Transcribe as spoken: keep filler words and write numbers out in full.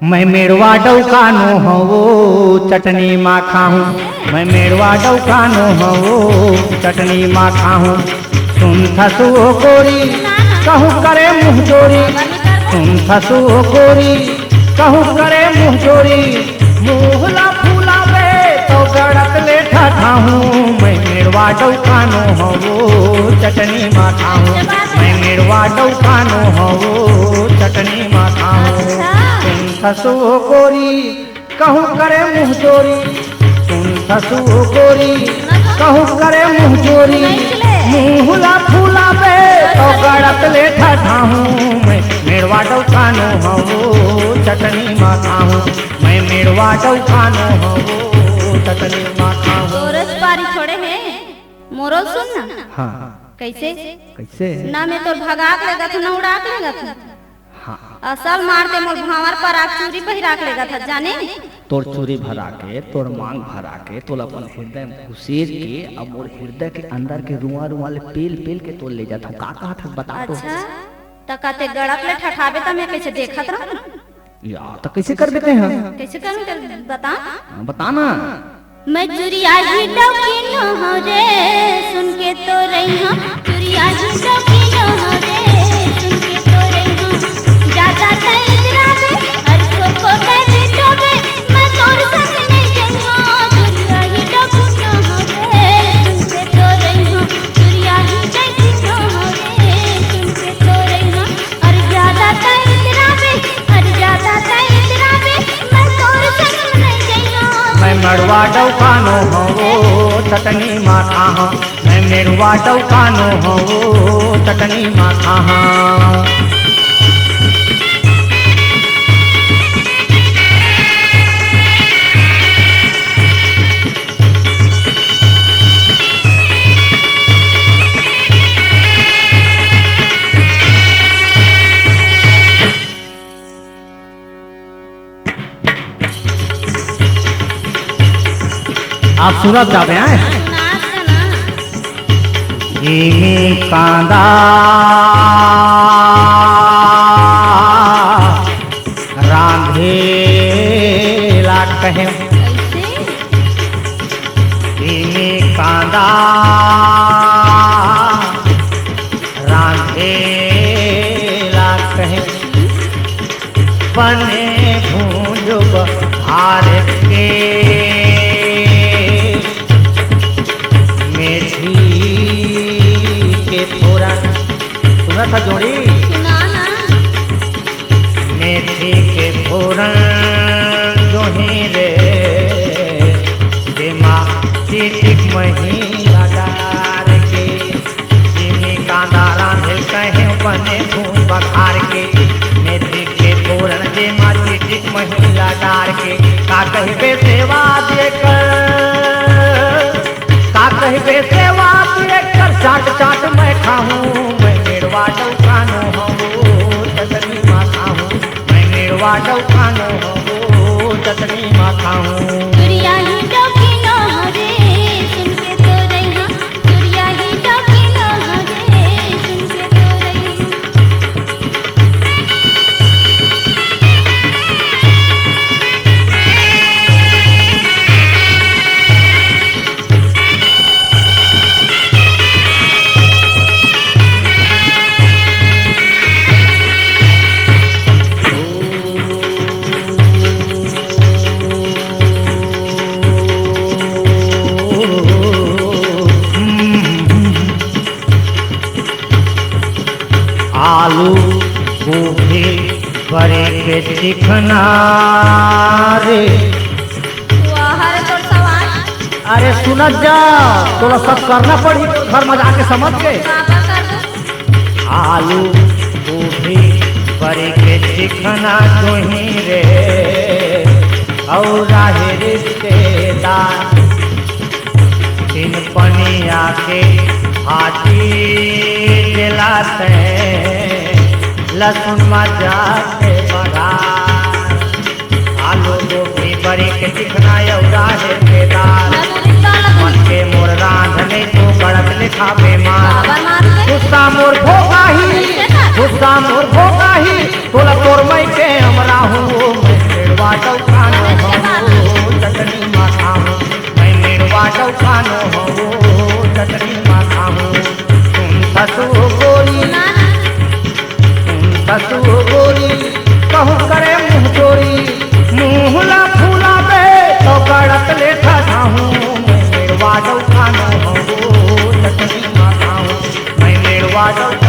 मैं मेड़वा डौकानो हवो चटनी मा खाहूँ, मैं मेड़वा डौकानो हवो चटनी मा खाहूँ। सुन थसो गोरी कहूँ करे मुँह जोरी, सुन थसो गोरी कहूँ करे मुँह जोरी। मुँह ला फुलाबे तो गड़त ले ठठाहूँ, मैं मेड़वा डौकानो हवो चटनी मा खाहूँ, मैं मेड़वा डौकानो हवो चटनी मा खाहूँ। अच्छा। सुन थसो गोरी कहूँ करे मुँह जोरी, सुन थसो गोरी कहूँ करे मुँह जोरी। मुँह ला फुलाबे तो गड़त ले ठठाहूँ, मैं मेड़वा डौकानो हवो चटनी मा खाहूँ, मैं मेड़वा डौकानो हवो चटनी मा खाहूँ। तोरस पारी छोड़े हे, मोरो सुन ना। हाँ। कैसे? कैसे? ना मैं तोर भगाक लेगत हूँ, ना उड़ाक लेगत हूँ। हाँ। असल मारते मोर भांवर पर आग चूरी पहिराक लेगत हस, जाने? तोर चूरी भरा के, तोर मांग भरा के, तोला अपन हृदय में घुसेर के, अब मोर हृदय के अंदर के रुआ रुआ ले पेल पेल के तोल ले जात हूँ। का कहत हस बता तो। अच्छा, त का ते गड़त ले ठठाबे त मैं कैसे देखत रहूं? यार, त कैसे करबे ते ह? कैसे करूं ते बता? हाँ, बता ना। मैं चुरिया ही डौकिनो हूँ रे, सुन के तो रही हूँ। चुरिया ही डौकिनो हूँ रे, सुन के तो रही हूँ। ज्यादा तैतरा बे, अरे छोको तै बेटो बे, मैं तोर संग नहीं जइहूँ। चुरिया ही डौकिनो हूँ रे, सुन के तो रही हूँ। चुरिया ही डौकिनो हूँ रे, सुन के तो रही हूँ। अरे ज्यादा तैतरा बे, अरे ज्यादा तैतरा बे, मैं तोर संग नहीं जइहूँ। मैं मेड़वा डौकानो हवो चटनी मा खाहूँ, मैं मेड़वा डौकानो हवो चटनी मा खाहूँ। आप सुनत जाबे, हैं? सुनात हे ना। इमी कांदा रांधे ला कहे। कैसे? इमी कांदा रांधे ला कहे। बने भूंजब हार के मेथी के फोरन। सुनत ह जोड़ी? सुना ना। मेथी के फोरन जोही रे, जेमा चिटिक महिला डार के। इमी कांदा रांधे कहे बने धूम बघार के, मेथी के फोरन जेमा चिटिक महिला डार के। का कहिबे सेवा देकर, का कहिबे सेवा देकर, चाट चाट मैं खाहूँ, मैं मेड़वा डौकानो हवो चटनी मा खाहूँ, मैं मेड़वा डौकानो हवो चटनी मा खाहूँ। चुरिया ही डौकिनो हरे, सुन के तो रही हूँ। चुरिया ही डौकिनो हरे, सुन के तो रही हूँ। आलू, गोभी, बरे के चिकना रे। वाह रे तोर सवाल। अरे सुनत जा, तोला सब करना पड़ी घर में जाके, समझ के। का का करबो? आलू, गोभी, बरे के चिकना जोही रे, अउ राहेर के दार। तीन पनिया के हाथी दिलाते, लहसुन मजा के बघार। आलू, गोभी, बरी के चिकना अउ राहेर के दार। मन के मोर रांधनी तो गड़त ले खाबे मार। गुस्सा मोर भोगाही, गुस्सा मोर भोगाही, तोला तोर मई के अमरा हूँ। कहूँ करे मुँह चोरी, मुँह ला फुलाबे तो गड़त ले ठठाहूँ। मैं मेड़वा दऊ कानो हवो, चटनी मांगाहूँ। मैं मेड़वा दऊ